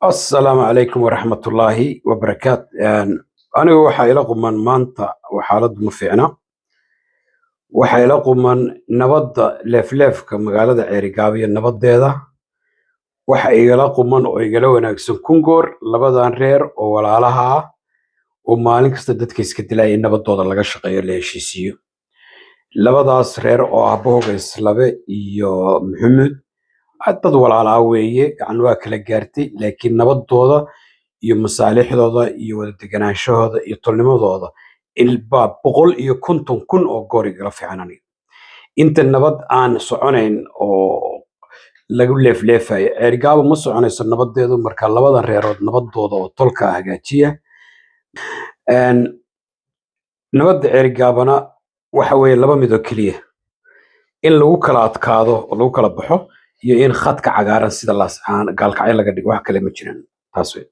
Asalaamu calaykum waraxmatullaahi wabarakaat. Anigu waxaa ila quman maanta, xaaladdu ma fiicna. Waxaa ila quman nabadda leefleefka magaalada Ceerigaabo iyo nabadeeda. Waxa igala quman oo igala wanaagsan kungoor labadan reer oo walaalaha ah oo maalin kasta dadka iska dilaya in nabadooda laga shaqeeyo, la heshiisiiyo labadaas reer oo ah Bohoga Islabe iyo Maxamuud. Dad walaalaa weeye, gacan waa kala gaartay, laakiin nabadooda iyo masaalixdooda iyo wada degenaanshahooda iyo tolnimadooda ilbaa 150,000 oo goor igala fiican aniga inta nabad aan soconayn oo lagu leefleefayo. Ceerigaabo ma soconayso nabadeedu. Marka labada reerood nabadooda oo tolka hagaajiya. Nabadda Ceerigaabana waxa weeye laba mid oo keliya: in lagu kala adkaado oo lagu kala baxo iyo in khadka cagaaran sida Laascaan Gaalkacyo laga dhigo. Wax kale ma jiraan, taas wey.